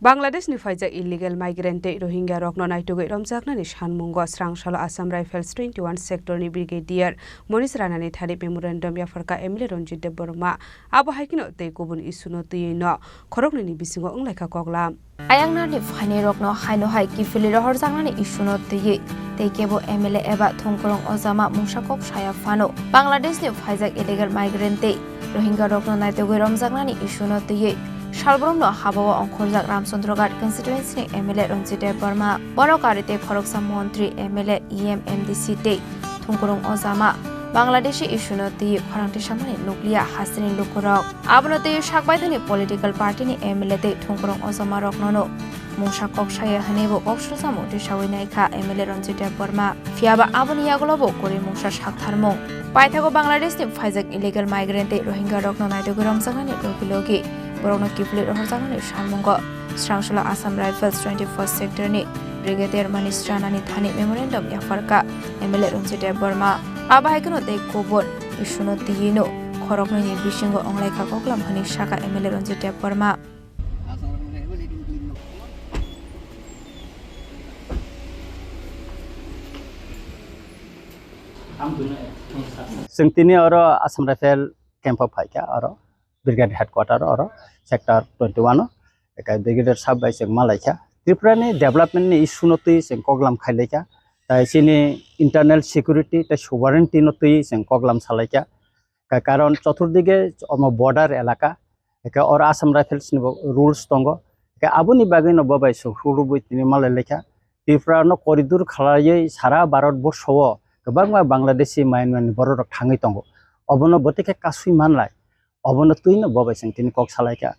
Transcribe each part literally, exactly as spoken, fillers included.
Bangladesh ni phaijak illegal migrant tei Rohingya rokno naitugwi romjaknani sanmungo srang salo Assam Rifles twenty one sector ni Brigadier Monish Rana ni thani memorandum yapharkha M L A Ranjit Debbarma. Abo hai kheno tei kubun issue no twiwi no khoroknwi ni bisingo wnglaikha koklam. Ayang narni phainai rokno haino hai kiphilwi rohorjaknani issue no twiwi tei kebo M L A eba thongkwrwng ojama mungsa kok saya phano Bangladesh ni phaijak illegal migrant tei Rohingya rokno naitugwi romjaknani issue no twiwi salbrumno habao ongkhorjak Ramchandra Ghat constituency ni M L A Ranjit Debbarma, borok ari tei khoroksa montri, M L A, E M, M D C tei thongkwrwng ojama Bangladeshi issue no twiwi khorang tisamani nukliya hasteni lukurok. Abono twiwi sakbaithani political party ni M L A tei thongkwrwng ojama roknono mungsa kok saya hwnwi bo kok sujamung tisawi naikha M L A Ranjit Debbarma. Phiyaba aboni yagulo bo kwrwi mungsa saktharmung. Paithago Bangladesh ni phaijak illegal migrant tei Rohingya rokno naitugwi romjaknani logi logi borokno kiphilwi rohorjaknani salmungo srang salo Assam Rifles twenty first sector ni Brigadier Manish Rana ni thani memorandum yapharkha M L A Ranjit Debbarma. Abo hai kheno tei kubun issue no twiwi no khoroknwi ni bisingo wnglaikha koklam hwnwi sakha M L A Ranjit Debbarma. Chwng tini oro Assam Rifle camp o phaikha, oro Brigade Headquarter oro Sector twenty one o, eka Brigadier Sahab bai chwng malaikha. Tripura ni development ni issue no twi chwng koklam khailaikha, tai chini internal security tei sovereignty no twi chwng koklam salaikha. Ka-, karon choturdige omo border elaka, eka oro Assam Rifles ni bo rules tongo, eka aboni bagwi no bo bai chwng hurubwi tini malailaikha. Tripura no corridor khlaiwi sara Bharat borsho o kwbangma Bangladeshi, Myanmar ni borok rok thangwi tongo. Obono bwtwi khe kasui manlai, obono twi no bo bai chwng tini kok salaikha.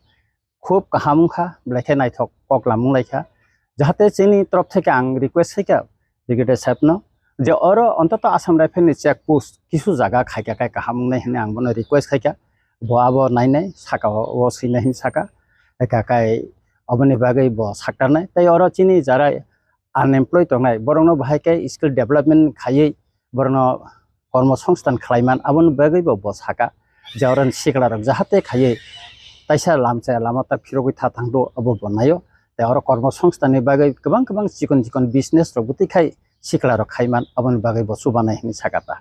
Khub kaham wngkha, belai khe naithok koklam wnglaikha. Jahate chini torof theke ang request khaikha Brigadier Saheb no, je oro ontoto Assam Rifle ni check post kisu jaga khaikha khai kaham wngnai hwnwi ang bono request khaikha. Bo abo nainai saka o, o swinai hwnwi saka. Eka khai oboni bagwi bo saktarnai. Tei oro chini jara unemployed tongnai, borokno bahai khe skill development khaiwi borokno kormo songstan khlaiman, aboni bagwi bo, bo saka je oro sikla rok jahate khaiwi taisa lamchaya lama ta phirogwi tha thangdo, abo bo naio. Tei oro kormo songstan ni bagwi kwbang kwbang chikon chikon business rok bwtwi khai sikla rok khaiman, aboni bagwi bo chubanai hwnwi saka ta.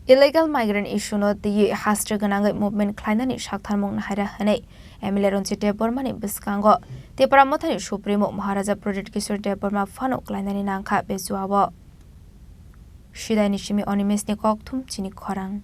Illegal migrant issue no twiwi haste gwnangwi movement khlainani saktharmung nahaira hwnwi M L A Ranjit Debbarma ni bwskango Tipra Mothani Supremo Maharaja Pradyut Kishore Debbarma phano klainani nangkha Bejua o. Sidai ni simi Animesh ni kokthum chini khorang.